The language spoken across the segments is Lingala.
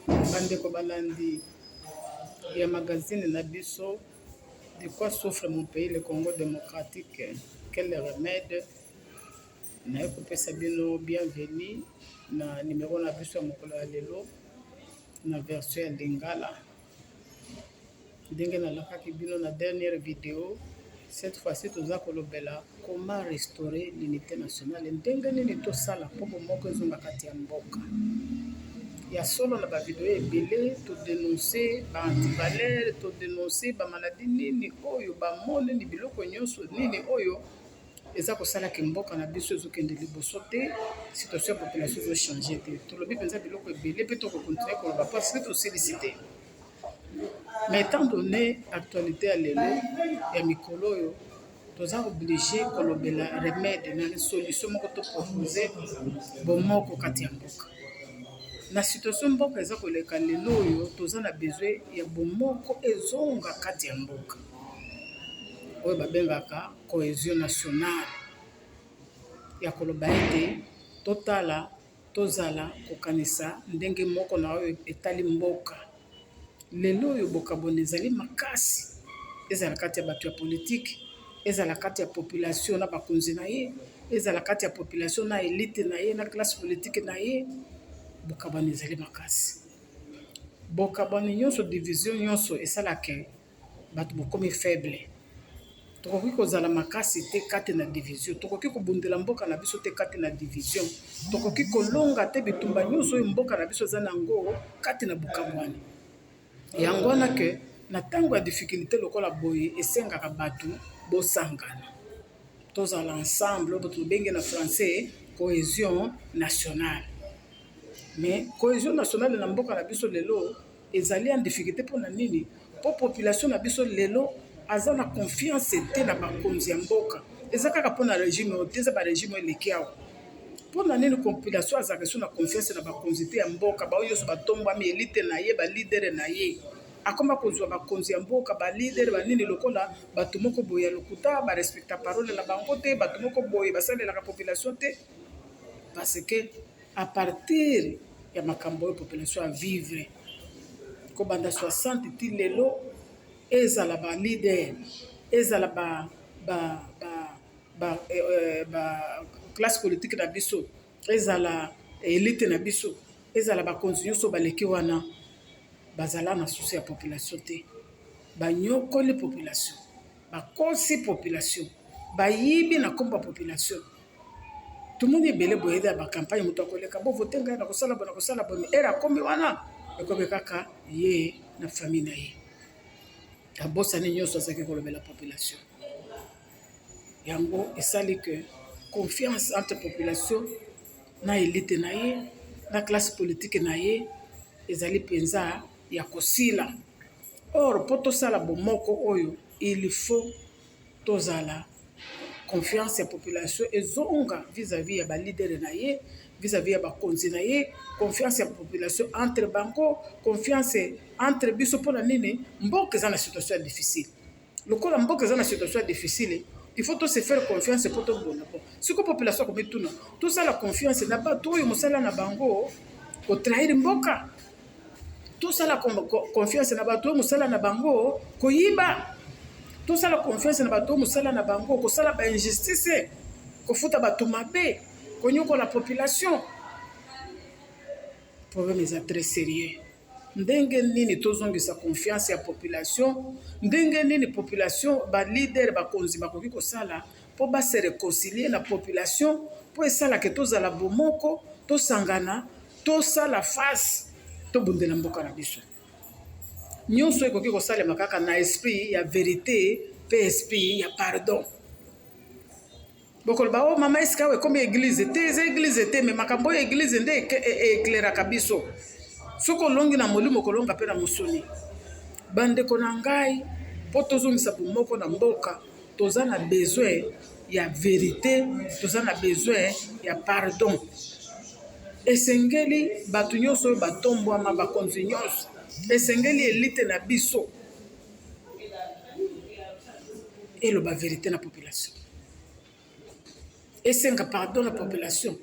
Bandeko balandi ya magazine na biso de quoi souffre mon pays le Congo démocratique quel remède naye kopesa bino bienvenue na numero na biso ya mokolo ya lelo na version ya lingala ndenge nalakaki bino na dernière video cette fois-ci toza kolobela comment restaurer l'unité nationale ndenge nini tosala mpo bomoko ezonga kati ya mboka ya solo na bavideo ebele todenonce ba antivaleur todenonce bamaladi nini oyo bamonini biloko nyonso nini oyo eza kosalaka mboka na biso ezokende liboso te situation ya population ezochange te tolobi mpenza biloko ebele mpe tokokontinue koloba parce que tosilisi te mais étant donné actualité ya lelo ya mikolo oyo toza obligé kolobela remède na solution moko topropose bomoko kati ya mboka na situation mboka eza koleka lelo oyo toza na besoin ya bomoko ezonga kati ya mboka oyo babengaka cohésion nationale ya koloba ete totala tozala kokanisa ndenge moko na oyo etali mboka lelo oyo bokaboni ezali makasi ezala kati ya bato ya politike ezala kati ya population na bakonzi na ye ezala kati ya population na élite na ye na classe politique na ye bokabwani ezali makasi bokabwani nyonso division nyonso esalaka bato bokomi faible tokoki kozala makasi te kati na division tokoki kobundela mboka na biso te kati na division tokoki kolonga te bitumba nyonso oyo mboka na biso eza na yango kati na bokabwani yango wana ke na ntango ya difficulté lokola boye esengaka bato bosangana tozala ensemble oyo tobenge na français cohésion nationale mais cohésion nationale na mboka na biso lelo ezali en difficulté mpona nini mpo population na biso lelo aza na confiance te na bakonzi ya mboka eza kaka mpona régime oyo te eza barégime oyo eleki awa mpona nini population azalaka so na confiance na bakonzi te ya mboka baoyo nyonso batombwami élite na ye baleader na ye akoma kozwa bakonzi ya mboka baleader banini lokola bato moko boye ya lokuta barespecta parole na bango te bato moko boye basalelaka population te parce que à partir ya makambo oyo population avivre kobanda 60 ti lelo ezala baleader ezala ba, ba, ba, ba, eh, ba classe politique na biso ezala élite na biso ezala bakonzi nyonso baleki wana bazala na souci ya population te banyokoli population bakosi population bayibi na nkombo ya population tomoni ebele boye ya bacampagne moto akoleka bovote ngai na kosala boye na kosala boye ere akomi wana ekomi kaka ye na famille na ye abosani nyonso azalaki kolobela population yango esali ke confiance entre population na élite na ye na classe politique na ye ezali mpenza ya kosila or mpo tosala bomoko oyo il faut tozala confiance ya population ezonga vis-à-vis ya baleader na ye vis-à-vis ya bakonzi na ye confiance ya population entre bango confiance entre biso mpona nini mboka eza na situation ya difficile lokola mboka eza na situation ya difficile il faut to se faire confiance mpo tobona bon siko population akomituna tosala confiance na bato oyo mosala na bango kotrahir mboka tosala confiance na bato oyo mosala na bango koyiba tosala confiance na bato oyo mosala na bango kosala bainjustice kofuta bato mabe konyokola population problème eza très sérieux ndenge nini tozongisa confiance ya population ndenge nini population baleader bakonzi bakoki kosala mpo base réconcilier na population mpo esalaka tozala bomoko tosangana tosala face tobundela mboka na biso nyonso ekoki kosalema kaka na esprit ya vérité mpe esprit ya pardon bokoloba o mama esika awa ekomi église te eza église te mais makambo oyo église nde éclairaka biso soki olongi na molimo kolonga mpe na mosuni bandeko na ngai mpo tozongisa bomoko na mboka toza na besoin ya vérité toza na besoin ya pardon esengeli bato nyonso oyo batombwama bakonzi nyonso esengeli élite na biso eloba vérité na population esenga pardon na population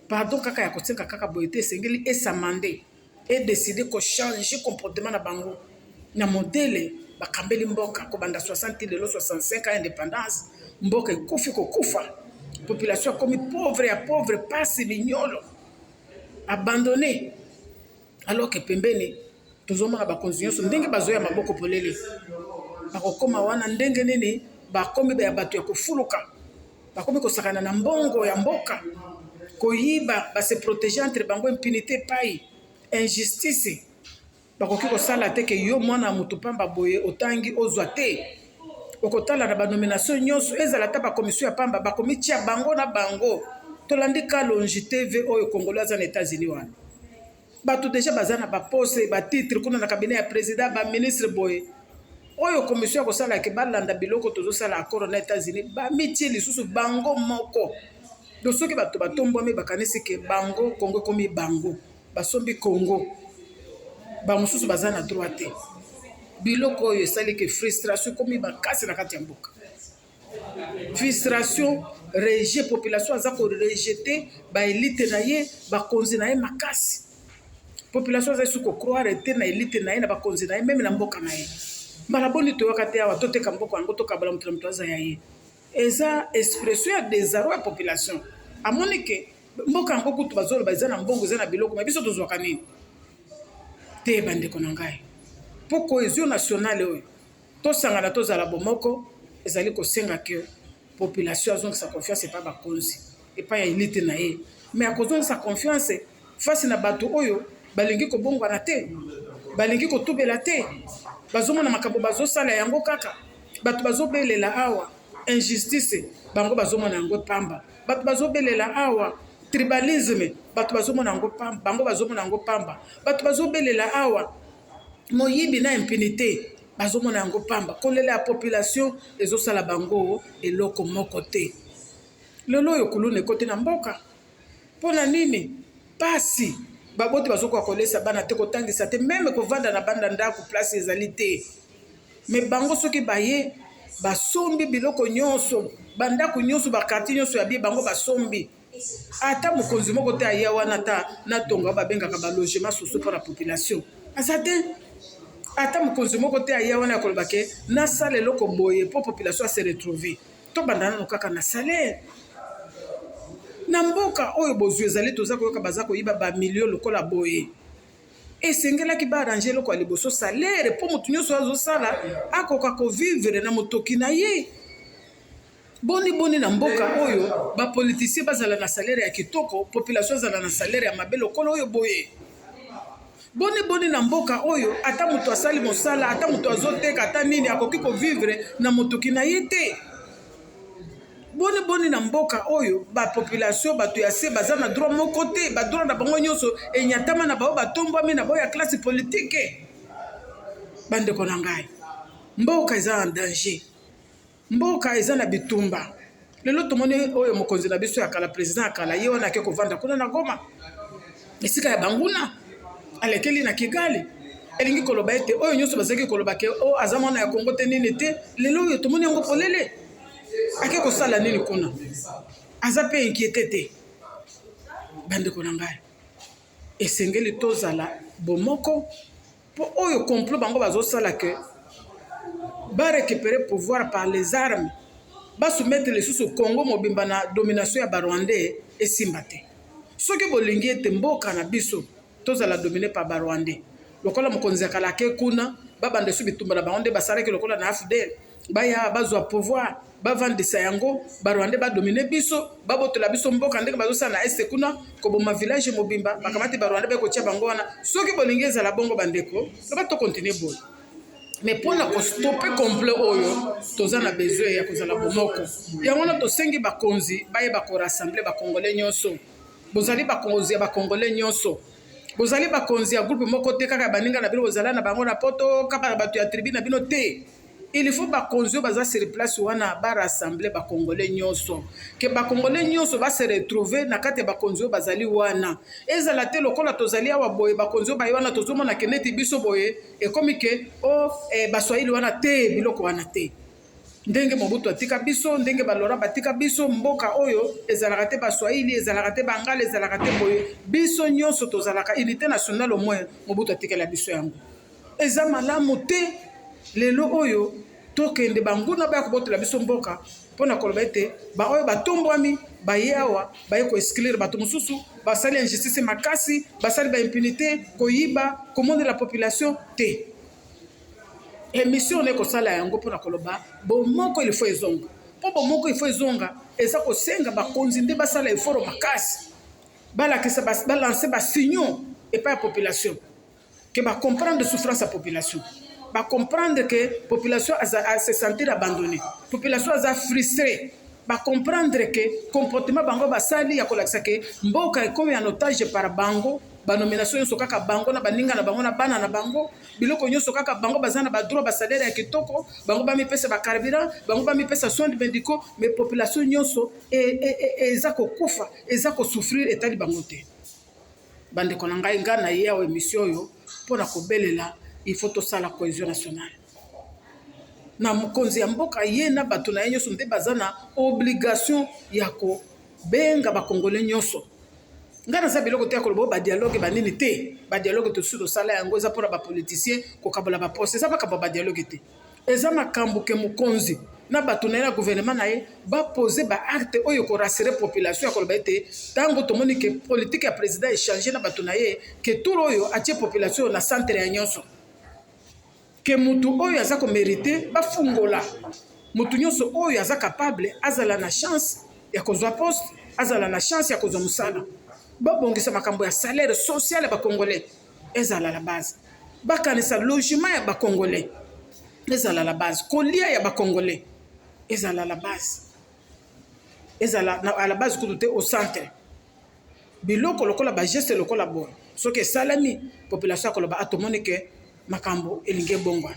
pardon kaka ya kosenga kaka boye te esengeli esamande. e décider ko changer comportement na bango na modele bakambeli mboka kobanda 60 lelo 65 ans indépendance. Mboka ekufi kokufa, population akomi pauvre ya pauvre, pasi, minyolo, abandonné, alors que pembeni tozomona bakonzi nyonso ndenge bazoya maboko polele. Bakokóma wana ndenge nini? Bakomi ya bato ya kofuluka, bakomi kosakana na mbongo ya mboka, koyiba, base protéger entre bango, impunité epai, injustice. Bakoki kosala te ke yo mwana ya motu pamba boye otangi ozwa te. Okotala na banomination nyonso, ezala ata bakomission ya pamba, bakomitia bango na bango. Tolandi Kalonji TV oyo Congolais aza na États-Unis wana, bato déjà baza na baposte, batitre kuna na cabinet ya président, baministre boye. Oyo commission ya kosala ke balanda biloko tozosala accord na États-Unis, bamitie lisusu bango moko. Donc soki bato batombwami, bakanisi ke bango Kongo ekomi bango, basombi Kongo, bamosusu baza na droit te. Biloko oyo esali ke frustration ekomi makasi na kati ya mboka, frustration, rejet. Population aza korejeter baélite na ye, bakonzi na ye makasi. Population aza lisusu kocroire te na élite na ye, na bakonzi na ye, même na mboka na ye. Mbala boni toyoka te awa toteka mboka yango, tokabala, moto na moto aza ya ye? Eza expression ya désarroi ya population. Amoni ke mboka yango kutu bazoloba eza na mbongo, eza na biloko, mais biso tozwaka nini te? Bandeko na ngai, mpo cohésion nationale oyo tosangana, tozala bomoko, ezali kosenga ke population azongisa confiance epai bakonzi, epai ya élite na ye. Mais akozongisa confiance face na bato oyo balingi kobongwana te, balingi kotubela te, bazomona makambo bazosala yango kaka. Bato bazobelela awa injustice, bango bazomona yango pamba. Bato bazobelela awa tribalisme, bato bazomona yango pamba, bango bazomona yango pamba. Bato bazobelela awa moyibi na impunité, bazomona yango pamba. Kolela ya population ezosala bango eloko moko te. Lelo oyo kuluna ekoti na mboka. Mpo na nini? Pasi, baboti bazokoka kolesa bana te, kotangisa te, même kovanda na banda ndako place ezali te. Mais bango soki baye, basombi biloko nyonso, bandako nyonso, baquartier nyonso ya bie, bango basombi. Ata mokonzi moko te aya wana ata na tonga babengaka balogement sociaux mpo na population aza te. Ata mokonzi moko te aya wana ya koloba ke nasala eloko boye mpo population ase retrouver. Tobanda nano kaka na salaire. Na mboka oyo bozwi ezali, toza koyoka baza koyiba bamilio lokola boye. Esengelaki baarranger eloko ya liboso, salaire, mpo motu nyonso azosala akoka kovivre na motoki na ye. Boni boni na mboka oyo bapoliticien bazala na salaire ya kitoko, population azala na salaire ya mabe lokola oyo boye? Boni boni na mboka oyo ata moto asali mosala, ata moto azoteka, ata nini, akoki kovivre na motoki na ye te? Boni boni na mboka oyo bapopulation, bato ya se, baza na droit moko te? Badroit na bango nyonso enyatama na bao batombwami, na bao ya classe politique. Bandeko na ngai, mboka eza en danger, mboka eza na bitumba. Lelo tomoni oyo mokonzi na biso ya kala, président ya kala, ye wana ake kovanda kuna na Goma, esika ya banguna, alekeli na Kigali. Elingi koloba ete oyo nyonso bazalaki koloba ke o aza mwana ya Kongo te, nini te, lelo oyo tomoni yango polele. Ake kosala nini kuna? Aza mpe inquiété te. Bandeko na ngai, esengeli tozala bomoko, mpo oyo complot bango bazosala ke barécupérer pouvoir par les armes, basoumettre lisusu Congo mobimba na domination ya Barwandais, esimba te. Soki bolingi ete mboka na biso tozala dominé par Barwandais lokola mokonzi ya kala ake kuna, babanda esu bitumba na bango nde basalaki lokola na AFDL, baya bazwa pouvoir, bavandisa yango, Barwandais badominer biso, babotola biso mboka ndenge bazosala na Est kuna, koboma village mobimba, bakamati Barwandais bakotia bango wana. Soki bolingi ezala bongo, bandeko, loba tocontinuer boye. Mais mpona kostopper complot oyo, toza na besoin ya kozala bomoko. Yango wana tosengi bakonzi bayeba korassembler Bacongolais nyonso. Bozali bakonzi ya Bacongolais nyonso, bozali bakonzi ya groupe moko te, kaka ya baninga na bino bozala na bango na Poto, kaka na bato ya tribu na bino te. Il faut bakonzi oyo baza sur place wana barassembler Bacongolais nyonso, ke Bacongolais nyonso base retrouver na kati ya bakonzi oyo bazali wana. Ezala te lokola tozali awa boye, bakonzi oyo baye wana tozomona ke neti biso boye ekomi ke o baswahili wana te, biloko wana te. Ndenge Mobutu atika biso, ndenge ba Laurent batika biso, mboka oyo ezalaka te baswahili, ezalaka te bangala, ezalaka te boye. Biso nyonso tozalaka unité nationale, au moins Mobutu atikela biso yango. Eza malamu te lelo oyo tokende banguna baya kobotola biso mboka mpona koloba ete baoyo batombwami baye awa, baye koexclure bato mosusu, basali injustice makasi, basali baimpunité, koyiba, komonela population te. Émission na ekosala yango mpona koloba bomoko il faut ezonga. Mpo bomoko il faut ezonga, eza kosenga bakonzi nde basala effort makasi, balakisa, balancer basignaux epai ya population ke bacomprendre souffrance ya population, bacomprendre ke population se sentir abandonné, population aza frustré, bacomprendre ke comportement bango basali ya kolakisa ke mboka ekomi en otage par bango. Banomination nyonso kaka bango na baninga na bango na bana na bango, biloko nyonso kaka bango baza na badroit, basalaire ya kitoko, bango bamipesa bacarburant, bango bamipesa soins médicaux, mais population nyonso eza kokufa, eza kosouffrir, etali bango te. Bandeko na ngai, ngai na ye awa émission oyo mpona kobelela il faut tosala cohésion nationale na mokonzi ya mboka. Ye na bato na ye nyonso nde baza na obligation ya kobenga bakongole nyonso. Ngai naza biloko te ya koloba oyo badialogue banini te. Badialogue tosusu tosala yango, eza mpona bapoliticien kokabola baposte. Eza makambo ya badialogue te, eza makambo ke mokonzi na bato na ye na gouvernement na ye bapose baacte oyo korassurer population ya koloba ete ntango tomoni ke politique ya président echanger na bato na ye, ke tour oyo atie population na centre ya nyonso, ke mutu oyo aza komériter, bafungola mutu nyonso oyo aza capable azala na chance ya kozwa poste, azala na chance ya kozwa mosala. Babongisa makambo ya salaire social ya bacongolais, ezala la base. Bakanisa logement ya bacongolais, ezala la base. Kolia ya bacongolais ezala la base, ezala à la base kutu te, au centre. Biloko lokola bageste lokola boye, soki esalemi, population akoloba atomoni ke makambo elingi ebongwana.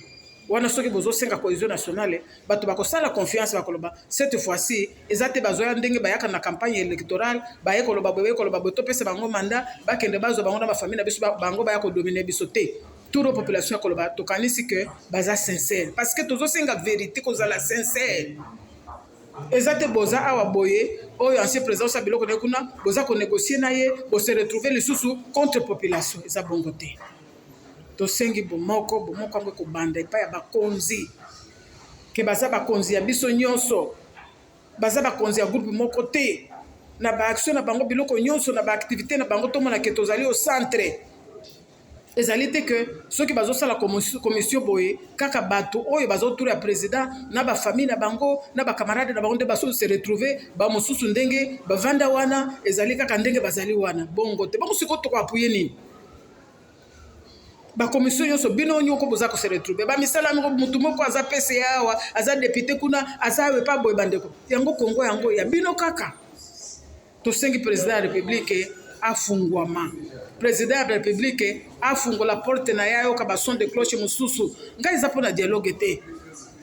Wana soki bozosenga cohésion nationale, bato bakosala confiance, bakoloba cette fois-ci eza te bazoya ndenge bayaka na campagne électorale, baye koloba boye, baye koloba boye, topesa bango mandat, bakende bazwa bango na bafamille na biso, bango baya kodominer biso te. Tour population ya koloba tokanisi ke baza sincère, parce que tozosenga vérité, kozala sincère. Eza te boza awa boye, oyo ancien président osala biloko na ye kuna, boza konégocier na ye, bose retrouver lisusu contre population. Eza bongo te. Tosengi bomoko. Bomoko yango ekobanda epai ya bakonzi, ke baza bakonzi ya biso nyonso, baza bakonzi ya groupe moko te. Na baaction na bango, biloko nyonso, na baactivité na bango, tomona ke tozali au centre. Ezali te ke soki bazosala commission boye, kaka bato oyo baza autour ya président na bafamille na bango na bacamarade na bango nde bazo se retrouver, bamosusu ndenge bavanda wana ezali kaka ndenge bazali wana. Bongo te. Bongo sikoyo tokoappuyer nini? Bakomission nyonso, bino nyoko boza kose retrouver bamisala moko, mutu moko aza PCA awa, aza député kuna, aza awa epa boye. Bandeko, yango Kongo yango ya bino kaka. Tosengi président ya république afungwama, président ya république afungola porte na ye, ayoka bason de cloche mosusu. Ngai eza mpona dialogue te.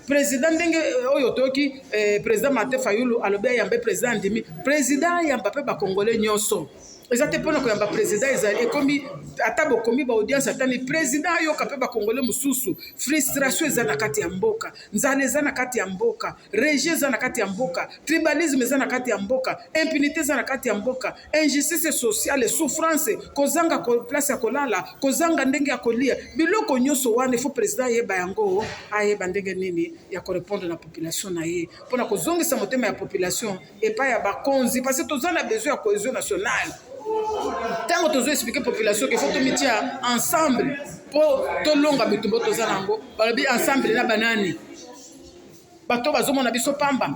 Président, ndenge oyo toyoki président Martin Fayulu alobi ayambe, président andimi, président ayamba mpe bakongole nyonso. Eza te mpona koyamba président, ezali ekomi ata bokomi baaudience, ata ni président ayoka mpe bakongole mosusu. Frustration eza na kati ya mboka, nzala eza na kati ya mboka, rejet eza na kati ya mboka, tribalisme eza na kati ya mboka, impunité eza na kati ya mboka, injustice sociale, souffrance, kozanga place ya kolala, kozanga ndenge ya kolia. Biloko nyonso wana, il faut président ayeba yango, ayeba ndenge nini ya korépondre na population na ye mpona kozongisa motema ya population epai ya bakonzi, parce que toza na besoin ya cohésion nationale. Ntango tozo expliquer population ke faut tomitia ensemble mpo tolonga bitumba toza nango, balobi ensemble na banani? Bato bazomona biso pamba,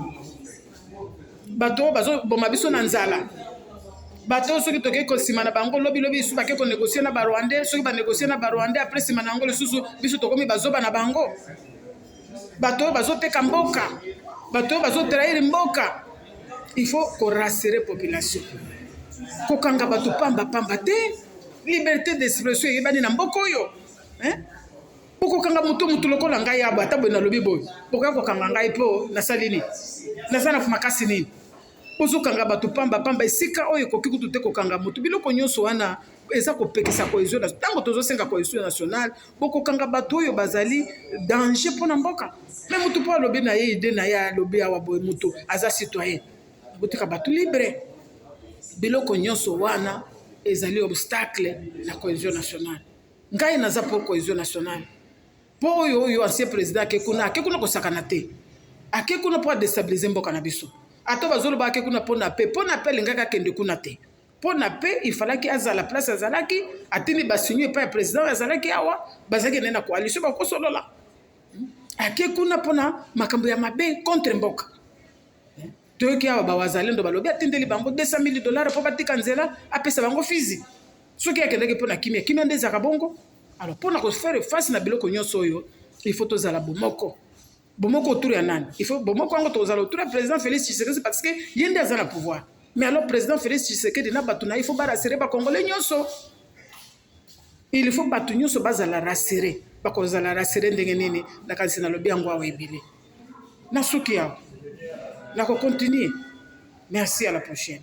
bato oyo bazoboma biso na nzala, bato soki tokei kosima na bango lobilobi lisusu bake konégocier na barwandais. Soki banégocier na barwandais, après nsima na yango lisusu biso tokomi bazoba na bango. Bato oyo bazoteka mboka, bato oyo bazotrahir mboka. Il faut korassurer population, kokanga bato pamba pamba te. Liberté d'expression eyebani na mboka oyo. Bokokanga moto, motu lokola ngai abo, ata boye nalobi boye, bokoya kokanga ngai mpo nasali nini? Naza na makasi nini? Bozokanga bato pamba pamba esika oyo ekoki kutu te kokanga moto. Biloko nyonso wana eza kopekisa cohesion. Ntango tozosenga cohesion nationale, bokokanga bato oyo bazali danger mpo na mboka. Me moto mpo alobi na ye idée na ye, alobi awa boye, moto aza citoyen, botika bato libre. Biloko nyonso wana ezali obstacle na cohesion nationale. Ngai naza pour cohesion nationale. Mpo oyo oyo ancien président ake kuna, ake kuna kosakana te, ake kuna mpo adestabilize mboka na biso. Ata bazoloba ake kuna mpo na pe, mpo na pe alingaki akende kuna te. Mpo na pe ifalaki azala place azalaki, atindi basinyo epai ya président oyo azalaki awa, bazalaki naye na coalition, bakosolola. Ake kuna mpona makambo ya mabe contre mboka. Toyoki awa bawazalendo balobi atindeli bango 200 000 $ mpo batika nzela, apesa bango Fizi. Soki akendaki mpo na kimia, kimia nde ezalaka bongo. Alors, mpona kofaire face na biloko nyonso oyo, il faut tozala bomoko. Bomoko autour ya nani? Il faut bomoko yango tozala autour ya président Félix Tshisekedi, parce que ye nde aza na pouvoir. Mais alors, président Félix Tshisekedi na bato na ye, il faut barassurer bacongolais nyonso. Il faut bato nyonso bazala rassuré. Bakozala rassuré ndenge nini? Nakanisi nalobi yango awa ebele. Nasuki awa, nakocontinue. Merci, à la prochaine.